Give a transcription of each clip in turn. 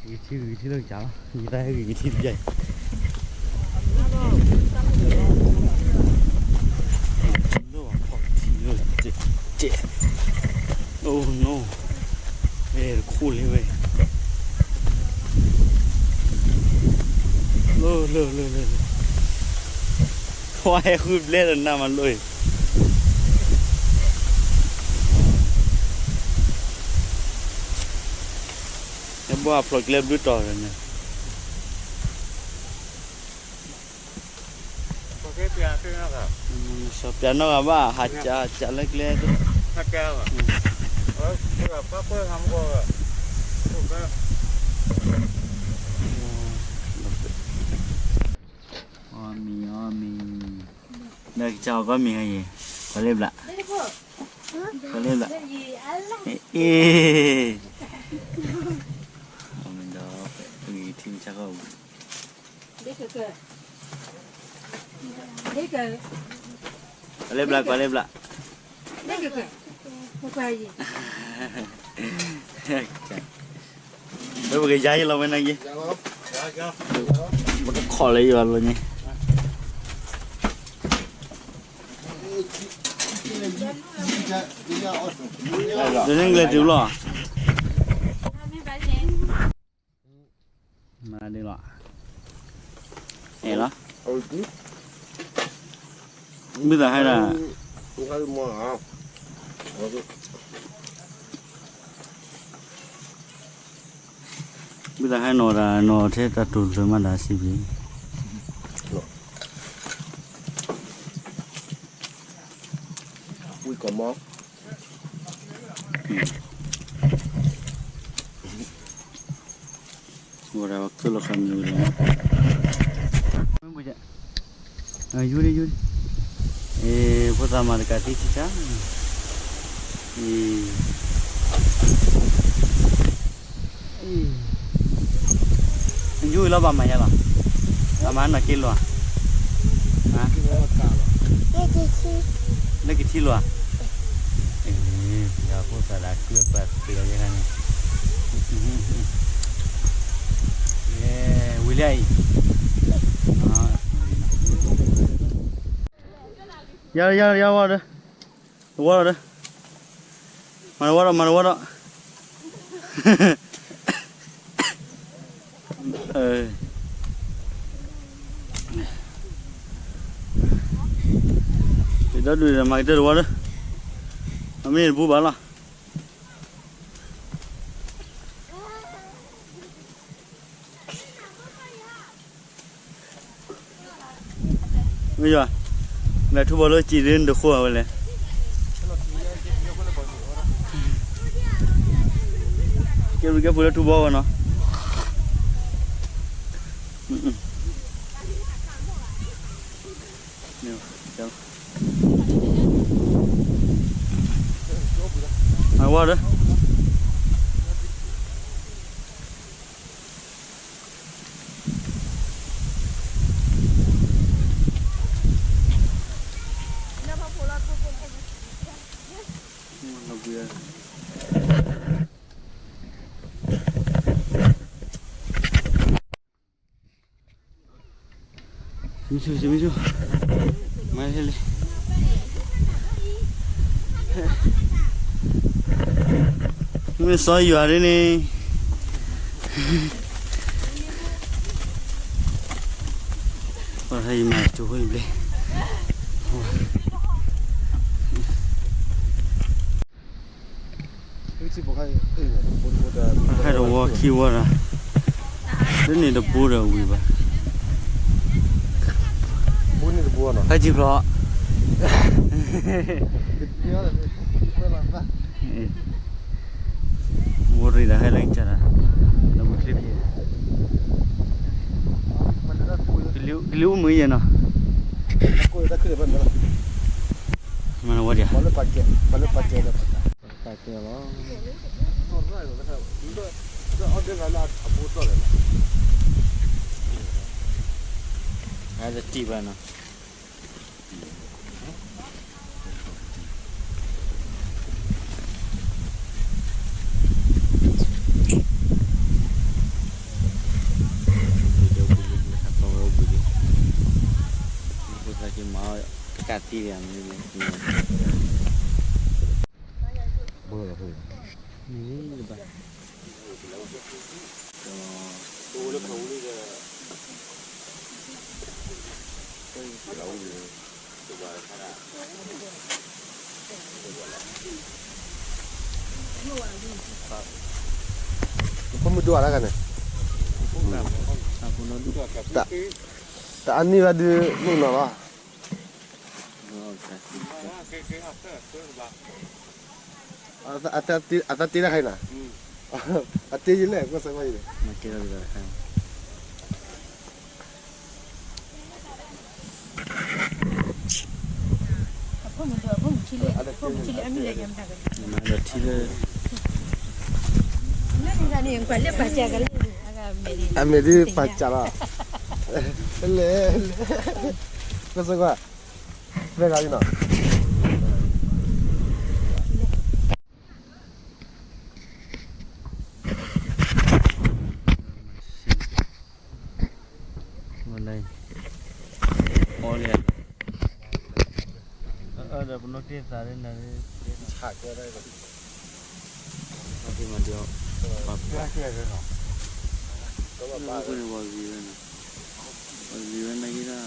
ဂ့ၤထံဂ့ၤထံလၢကစၢ်လီၤ, ယသးဟဲဂ့ၤဂ့ၤထံတယါအံၤ, လၢဖီၣ်ထံလၢ ကဲ, oh no, အဲတခိၣ်လံဝဲ, လၢလၢလၢလၢလၢ, ဝဲဟဲဃုဘျဲၣ်ဒီးနၤမၤလိအံၤ ဟဲဘၣ်ဖျိးကျဲဘျုးတီၤန့ၣ်, စီၤပျးနီၢ်ဂၤဘၣ် ဟးကးကးလၢကျဲ, အီၣ်မံၤအီၣ်မံၤ, ဒီးကစၢ်အီၣ်ကီၢ်မံၤဟဲယံၤ, ပှၤလ့ဘျး, ပှၤလ့ဘျး, အ့ၣ်, အီၣ်မံၤဒီး, ဂ့ၤထံကစၢ်ကီၢ်ပူၤ ကွၢ်လ့ဘျး ကွၢ်လ့ဘျး, လၢပကယါယလီၤဝဲနာ်က့, ပကခီၣ်လၢယွၤလီၤန့ၣ်, ဒ်န့ၣ်ကလဲၤတုၤလီၤ, မၤဒ်လီၤ, အဲၣ်လီၤ, ဘုသးဟဲဒၣ်, ဘုသးဟဲနီၤဒၣ်နီၤထဲတၢ်တိာ်သၢမးဒၣ်စံးဘၣ်, ဝံၣ်ကီၢ်မီ ဝဲဒၣ်ကလီၤဃာ်မံၤဝဲဒၣ်, ယူဒံယူဒံ, ဖိသၣ်မၤတကးသံဆံဆါ, ယူလီၤဘၣ်မၤယါလီၤ, ဘၣ်မၤနီၢ်က့လိာ်ဧါ, လၢကထံလိာ်ဧါ, ယဖိသၣ်ဒၣ်ကျၢၢ်ပှၤသ့ၣ်အီၤယဲန့ၣ်, ဝံၤလံအံၤ, ယၤယၤယၤဝီဒီး, တဝီဒီး, မၤတဝီဒီး မၤတဝီဒီး, ယဒီဒူၣ်ဒီးမၤကတၢၢ်တဝီဒီး, အမ့ၢ်တပူၤဘၣ်လီၤ. မ့ၢ်ယွၤ, လဲၤထူဘီလၢစံးဒ်နတဃိဝဲလဲၣ်, ကဲဘျုးကဲဖှိၣ်လၢထူဘီဝဲနီၤ. အဝဲဒီး မ့ၢ်ဆူၣ် မ့ၢ်ဆူၣ် မ့ၢ်ဆူၣ်, မၤဟဲလံ, မ့ၢ်စီၤယွၤဒ်န့ၣ်, ပှၤဟဲယမၤကၠိဖိယဘျဲၣ် ဟဲတဝီခံဝီဒီး, လၢန့ၣ်တဘိဒီးဝံၤဘၣ်, ဟဲထံဖျိး, ဝံၤရံၣ်ဒီးဟဲလၢကစၢ်ဒီး, ကလံၤအိၣ်မုာ်ယဲၢ်နီၤ, မၤနဝီဒံး, ပကဲလီၤ, အတံၢ်ဘၣ်နီၤ. ဖိမုၣ်ဒိၣ်အါတၢ်ဂၤန့ၣ်, တအါနံၣ်ဘၣ်ဒုးမုၣ်နီၤလီၤ. အသးတ့တၢ်ခါအံၤနီၤ, အတ့ယလဲၣ် ကွၢ်စၢကွၢ်ယလဲၣ်. အမဲာ်ဒုးပာ်စးလီၤ, လဲၤလဲၤ, ကွၢ်စၢကွၢ်, ဖဲဂၤလံနီၤ. အီလံ, အဒီးပနီၢ်က့ၤသးလၢနၤလၢ, ပှၤပှၤ, ပှၤဂ့ၤဝဲနီၤ, ပှၤဂ့ၤဝဲနာ်က့ဒၣ်, လဲၤ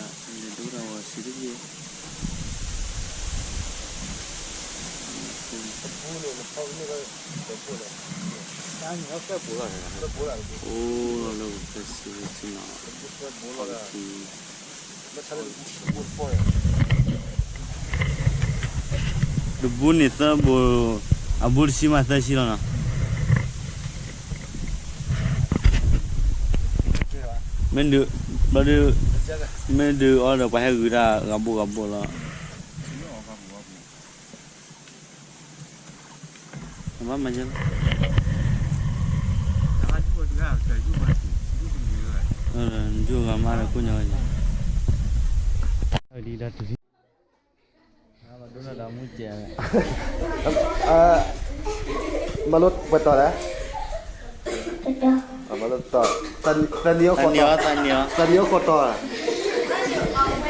ဒိတၢ်ဝဲဆံးတက့ၢ်. အိၣ်လီၤလၢပသ့စ့ၢ်နီၤ, တဘိန့ၣ်သၢဘိ, အဘိတဆံမးသၢဆံလီၤနီၤ. မ့ၢ်ဒုး, ဘျီဒုး, မ့ၢ်ဒုးအီဒီးပှၤဟဲဂုာ်တၢ်ဂၤဘိဂၤဘိလီၤ. ဘၣ်မၤယဲလီၤ, ယိၣ်ဂၤမးဒီးကိးညါဝဲန့ၣ်, ဒ်ဒၣ်တရံး မၤလိပှဲၤတီၤလဲၣ်, မၤလိတီၤ, သးနံၤအိၣ်ဃိးတီၤ, သးနံၤအိၣ်ဃိးတီၤ,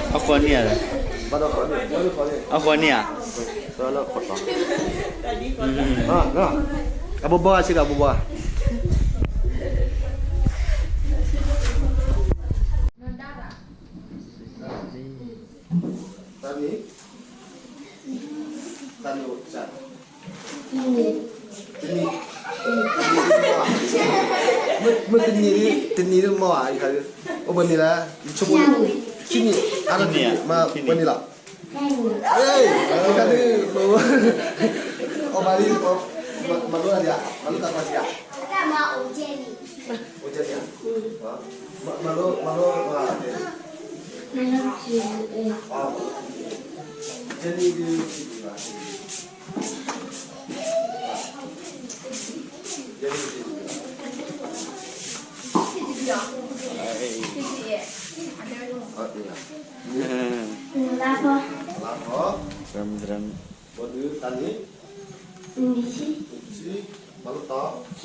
အဃိးနံၣ်ဧါ, အဃိးနံၣ်ဧါ, အဘိဘီအဆ့ကၤအဘိဘီဧါ. တနံၤ, တနံၤ, တနံၤ, မ့ၢ်တနံၤ, တနံၤဒ်မ့ၢ်ဘၣ်, အိၣ်ဘှံးနံၤလၢ, ယဆိကမိၣ်, ခံနံၤ, အါတနံၤ, မ့ၢ်ဘှံးနံၤလီၤ. တနံၤ, တနံၤ, အီၣ်ဘၣ်လံ, မၤလိတၢ်ဒံးဧါ, မၤလိတၢ်ပှၤဒံးဧါ. အိၣ်ကဲန့ၣ်ဧါ, မၤလိ, မၤလိ, မၤလိ, ကဲန့ၣ်ဒ်, လါဖီ, လါဖီ, ဘၣ်ဒုးတၢ်န့ၣ်, မၤလိတီ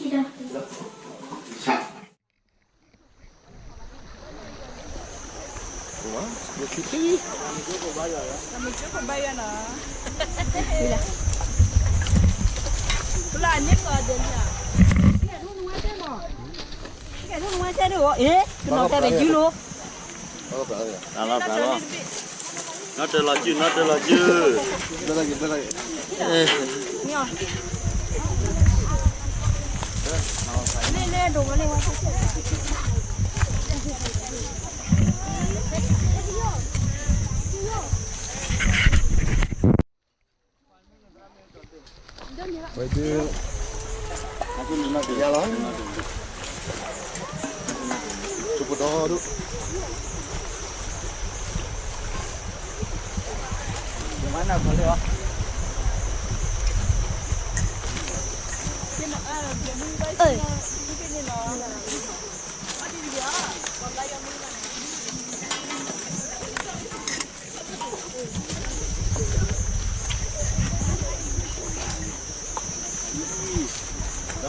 ၤ, ဆၣ် နီၢ်တၢ်လီၤစု, နီၢ်တၢ်လီၤစု. ဝဲဒုး, ယၤလီၤ, တပတီၢ်ဒိၣ်.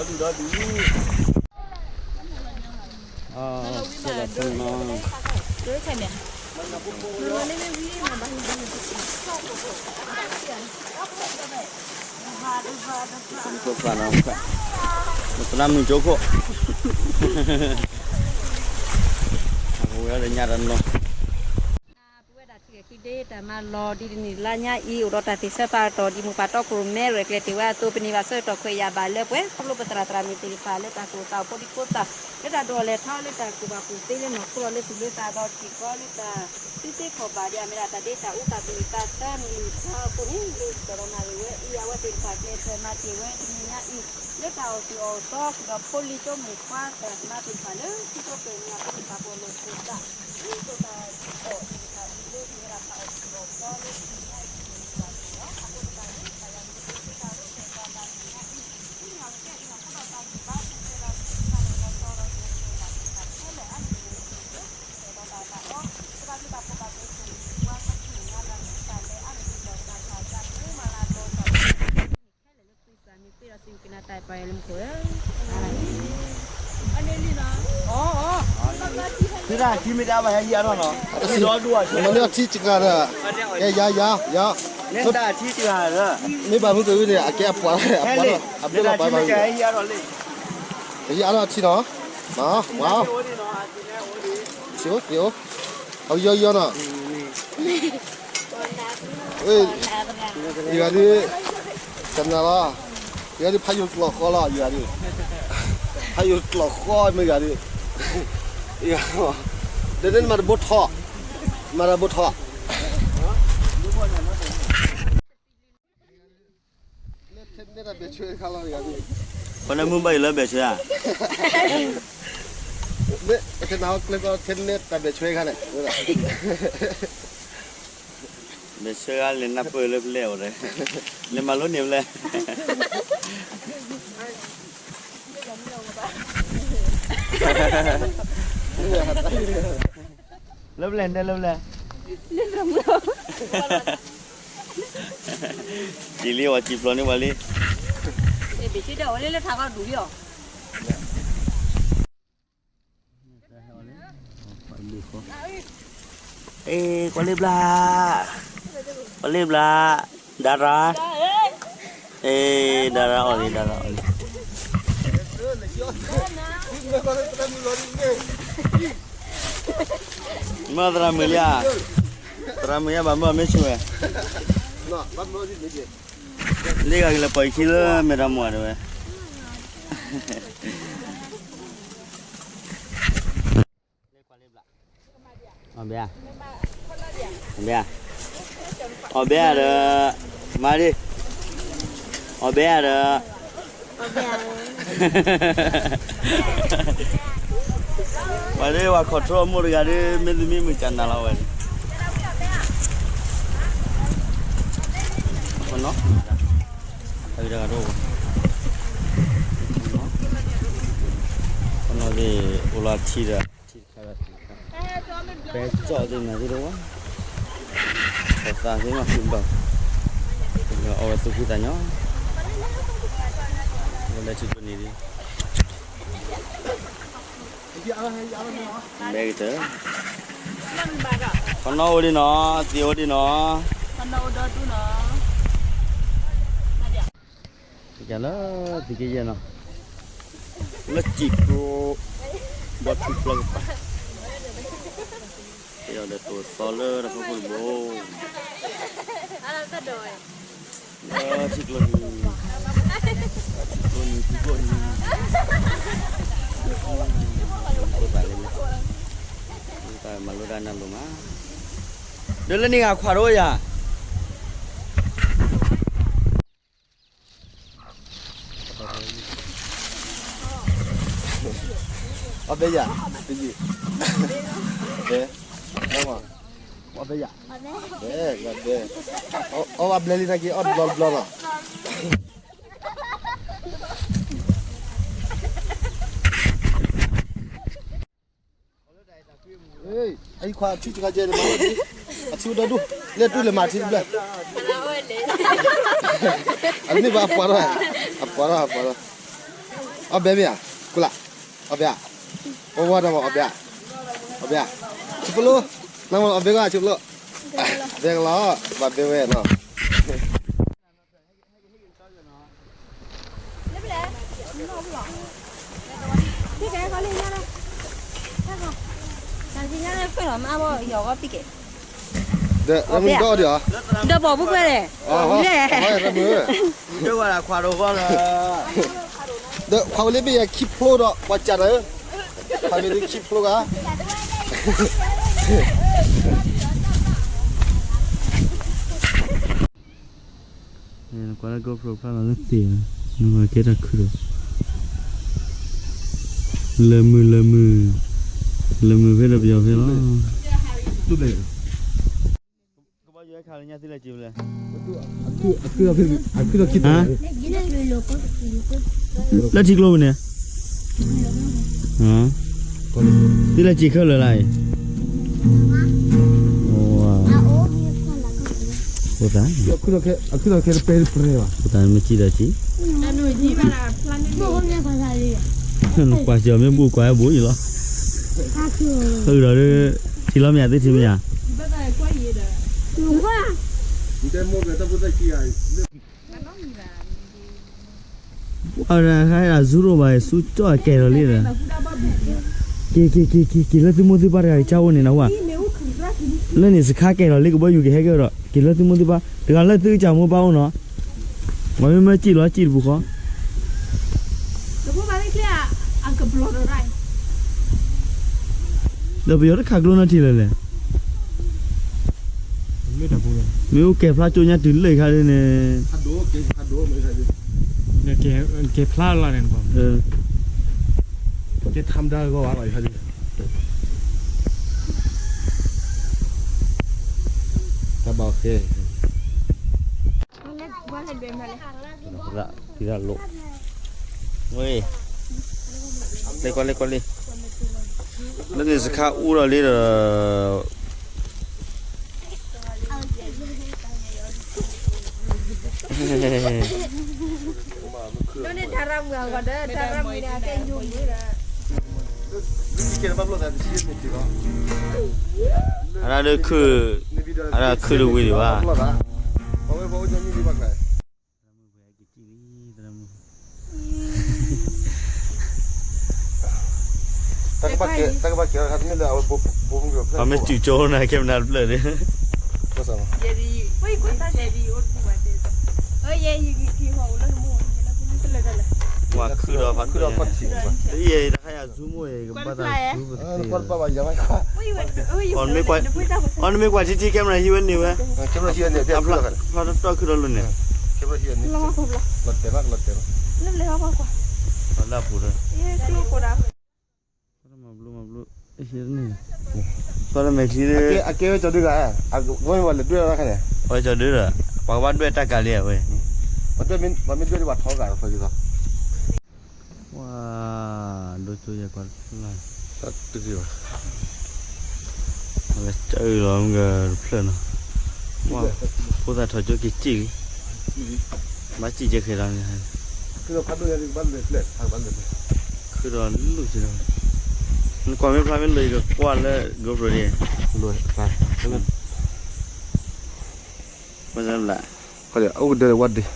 ဒီဒူၣ်ဒီဒူၣ်, အ, လီၤ, လီၤ, လီၤ, လီၤ, လီၤ, လီၤ, ဖိသၣ်နီၤ, သရၣ်မုၣ်ကၠိခိၣ်, အဝဲဒၣ်ညါတနီၤ ပဝဲဒၣ်ထံၣ်ခံဒ့တၢ်မၤလီၤဒ်တနံၤလါညါအံၤ အိၣ်ဒီးတၢ်သ့ၣ်ဆၢဖးအတီၢ် ဒ်မိၢ်ပၢ်တီခိၣ်ရိၣ်မဲရဲၣ်ကျဲၤတ့ၢ်ဝဲအသိး ပန့ၢ်ဘၣ်ဆၢကတီၢ်ခွဲးယာ်ဘၣ်လၢပှဲၤ ခီဖျိပသရၣ်သရၣ်မုၣ်သ့ၣ်တဖၣ်လၢတၢ်သူၣ်အိၣ်သးအိၣ်ဖိဒံဖိသၣ် လၢတၢ်ဒိးလဲၤထီၣ်လၢတၢ်ကူၣ်ဘၣ်ကူၣ်သ့လၢနီၢ်ခိလီၤ လၢသူၣ်လၢသးဒီးထံၣ်ဃီလၢတၢ် သုသ့ခီၣ်ဘၣ်ဒ်အမ့ၢ်ဒၣ် တၢ်ဒ့တၢ်အူတၢ်သနူတၢ်သၢနံၣ်လံၤသၢအဃိန့ၣ် လၢကတီၢ်ဒီးနၣ်ရံၣ်ဝဲအံၤ အဝဲသ့ၣ်တဖၣ်ကျဲးစၢးမၤတ့ၢ်ဝဲတနံၤညါအံၤ လၢတၢ်အီၣ်ဆူၣ်အီၣ်သီ ကဒီးဖိလံၤကၠိမုၣ်ခွါသရၣ်သမါသ့ၣ်တဖၣ်လၢ ထံဖိကီၢ်ဖိအမဲာ်ညါသ့ၣ်တဖၣ်ပှၤလိာ်ခိၣ်သး ဒ်သိးတၢ်အီၣ်သ့ၣ်တဖၣ်အံၤလၢမ့ၢ်ဝဲဒၣ်တၢ်အီၣ်ဆူၣ်အီၣ်သီလၢတနံၤညါအံၤ အဃိသတးန့ၣ် တၢ်ယၤမ့ၢ်တသ့သ့တၢ်ရိၣ်မဲာ်ပှၤသးနံၤညါအံၤ မ့ၢ်ဘၣ်မုၢ်ကဝံၤန့ၣ် အကဲအပှၤ အဘျုးလီၤပာ်ဘၣ် ကဟံးအါထီၣ်ထံနီၤ, မၤ, မၤ, အကယီယီနီၤ, ယဂၤဒုး, တနၤလီၤ, ယဂၤဒုးဖးယိၣ်ကျိာ်ဃီလီၤ, ယဂၤဒုး, ဖးယိၣ်ကျိာ်ဃီမ့ၢ်ဂၤဒုး, ဒီးန့ၣ်မၤတဘိထီၣ်, မၤတဘိထီၣ် လၢထဲနဲတၢ်ဘဲၣ်ဆွဲခါလီၤ, ပှၤနၢမုၢ်ဘၣ်အံၤလၢဘဲၣ်ဆွဲဧါ, မ့ၢ်ထဲနၤဟီကျဲကီထဲနဲတၢ်ဘဲၣ်ဆွဲခါန့ၣ်, ဘဲၣ်ဆွဲခါလဲၤနၢ်ပၢၢ်လၢဖျဲၣ်အီၤဒီး, လဲၤမၤလိန့ၣ်ဖျဲၣ် လၢပလဲၣ်တဲလၢပလဲၣ်, စံးလံဝဲစံးဖျိးန့ၢ်ပှၤလံ, ဘ့ၣ်ဆ့ဒီးဝဲလၢလၢထးကီဒူၣ်လံအီၤ, အ့ ကွၢ်လ့ဘျါ, ကွၢ်လ့ဘျါ, ဒါရၤ, အ့ ဒါရၤအီၣ်လံ ဒါရၤအီၣ်လံ မ့ၢ်သရၣ်မုၣ်လံဧါ, သရၣ်မုၣ်ယါဘၣ်မၢ်မ့ၢ်ဆိၣ်ဝဲ, လ့ဂၤကလဲၤပိာ်ယခံလၢမဲာ်တၢ်မုၢ်တဝဲ, အီၣ်ဘဲဧါ, အီၣ်ဘဲဧါဒီး, မၤဒ်, အီၣ်ဘဲဧါဒီး ပှၤလၢပှၤ control အမိၢ်တဂၤဒီး မ့ၢ်သမံမုၢ်ကနၣ်လီၤဝဲ, နီၤ, တဂၤတဂၤဒီး, နီၤသ့ၣ် အိၣ်လီၤထံဒီး ထံတခါဒီးထံတခါ, ပဲကၠီၣ်သ့ၣ်မၤသ့ၣ်တဝါ, ပသးသ့ၣ်မၤဃုာ်ဘၣ်, အီၣ်ဝဲသူၣ်ဖှံသးညီ, လၢထံကျိနံၤဒ် ဘဲကတၢၢ်, ခီနီၣ်အိၣ်ဒံးနီၤ, သံးအိၣ်ဒံးနီၤ, လၢစံာ်ကျိ, ဘီထူပျီကပၤ, ပယီၤဒီးတိၢ်သီလၢတၢ်ဖီခိၣ်တဘိ, လၢထံကျိနံၤ, ထံကျိနံၤ, ထံကျိနံၤ, မၤလိတၢ်နၢ်လိၤမး, ဒီးလၢန့ၣ်ဂၤခွါတအိၣ်ယၤ အီၣ်ဘဲယၤ, ဘဲ, အီၣ်ဘဲယၤ, ဘဲ, ဘဲ, အီၣ်ဘဲလံနာ်က့ အီၣ်တဘျီတဘျီနီၤ. အံၤခွါအထံတခါကဲန့ၣ်မး, အထံဒီဒူၣ်, လဲၤတူၢ်လဲၤမၤထံတဘျီ, အန့ၣ်ဘၣ်အပှၤထီၣ်, အပှၤထီၣ် အပှၤထီၣ်, အီၣ်ဘဲမ့ၢ်ဧါ, ကိးလၢ, အီၣ်ဘဲဧါ, ပဝါတၢ်မး အီၣ်ဘဲဧါ, အီၣ်ဘဲဧါ, ဆူပလိ, နမ့ၢ်အီၣ်ဘဲဂၤဆူပလိ, ဘဲကလီၤ, ဘၣ်ဘဲဝဲနီၤ. ဒီး ဒီးပိာ်ပူၤကွဲလဲၣ်, ဒီးခွါဝဲလၢဘ့ၣ်ယၤခံဖျိဒီး ပှၤကးဒီး, ခွါဝဲလၢခံဖျိဂၤ နကွၢ်လၢ GoPro ဖျါလီၤလၢသ့ၣ်, နကွၢ်ကဲတၢ်ခုၣ်ဒီး, လၢမုၢ်လၢမုၢ်, လၢမုၢ်ဖဲဒီးပယီၤဖဲလီၤ. ကဘီယူၤခးလၢညါသ့ၣ်လၢက့ၤဖဲလဲၣ်, လၢထံကျိပူၤန့ၣ်, သ့ၣ်လၢက့ၤခဲလၢာ်လၢအံၤ, အဃိသတး, အဃိသတးမ့ၢ်ကံၣ်ဒီးကံၣ်, ကွၢ်စၢၤမ့ၢ်ဘူၣ်ကွၢ်ဟဲဘိအံၤလီၤ, ဃုာ်ဒီး ထံလီၤမ့ၢ်ဧါ သ့ၣ်ထံမ့ၢ်ဧါ. အၢ အ zero ဘၣ် ဆူကၠီၣ်ကဲထီၣ်လံဒီး, က့ၤ က့ၤ က့ၤ က့ၤ က့ၤလၢသုမိၢ်သုပၢ်တဂၤကစၢ်အိၣ်န့ၣ်နဝဲ, လၢန့ၣ်စခါကဲထီၣ်လံ ကဘီယူၤကဟဲက့ၤဒီး က့ၤလၢသုမိၢ်သုပၢ် တဂၤလၢသုကစၢ်မိၢ်ပၢ်အိၣ်နီၤ, မ့မ့ၢ်စံၣ်လီၤစံၣ်တပူၤဃီ ဒီးပယီၤတခးကျိနီၢ်ထံလၢာ်လဲၣ်, မ့ၢ်အိၣ်ကဲၤဖျါကၠိညါတုၤလၢခါဒ်န့ၣ်, ကဲၤဖျါလီၤန့ၣ်, ကဲၤထါမဒါဂီၢ်ဘၣ်လီၤခါဒ်, တၢ်ဘၣ်ဃဲ ဖံရလိာ်, ဝ့ၢ်, လၢန့ၣ်စခါအူဒီးလံဒီး အရၢဒုးခုၣ်, အရၢခုၣ်တဝံၤဒံးဘၣ်. ပှၤမ့ၢ်စူၢ်ကၠိနၤ ကဲမနုၤတဖျၢၣ်န့ၣ်, ပှၤခုၣ်ဒီးဖးဒိၣ်ညါ, ယဲတခါယၤ zoom အိၣ်အံၤ ကဘၣ်သး zoom ပသ့, အီၤနမ့ၢ်ကွၢ်ထံထံ camera ဟံးဝဲန့ၢ်ဝဲ, ဖျါတတီၢ်ခုၣ်ဒီးလိာ်န့ၣ်, လၢပူၤဒီး မၤဘျိမၤဘျိ, န့ၣ်, ကွၢ်လၢမဲာ်ချံ, အကဲဝဲကၠီၤဒုဂၤ, ဝဲမ့ၢ်ပှၤလဲၤဒွဲၣ်လီၤခါန့ၣ်, အဝဲကၠီၤဒုဒီး ပှၤကဘၣ်ဒွဲၣ်တၢ်ကၤလံဝဲ, ပှၤမ့ၢ်ဒွဲၣ်ဒ်ပှၤထီဂၤလီၤဖီက့ၤသီ, ဝါ, ဒိကၠိယဲၢ်ကွၢ်တဖျၢၣ်, တဂ့ၤဘၣ်, အဝဲကၢအုၣ်လီၤမုၢ်ကတဖျၢၣ်နီၤ, ဖိသၣ်ထီၣ်ကၠိက့ၤစံၣ်လံ, ဘၣ်စံၣ်ကဲဃဲၤလီၤန့ၣ်, ခုၣ်ဒီးလူၢ်က့ၤဒီး, နကွၢ်မ့ၢ်ဖျါမ့ၢ်လီၤ ယကကွၢ်လၢ GoPro ဒံး, ဘၣ်ဆၣ်ဘျး, အိၣ်ကဒၢဝဲဒၣ်,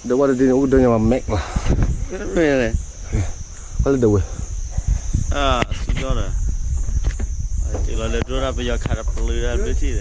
ဒၢဝဲဒၣ်ဒ်န့ၣ် အိၣ်ကဒၢညါဘၣ်မဲာ်လီၤ, ကွၢ်လၢဒၢဝဲ, စူၢ်ကၠီဒီး, တုၤလီၤလၢဒိၣ်တၢ်ပယီၤခးတပျုၤတၢ်ဘျုးထံၣ်ဒီး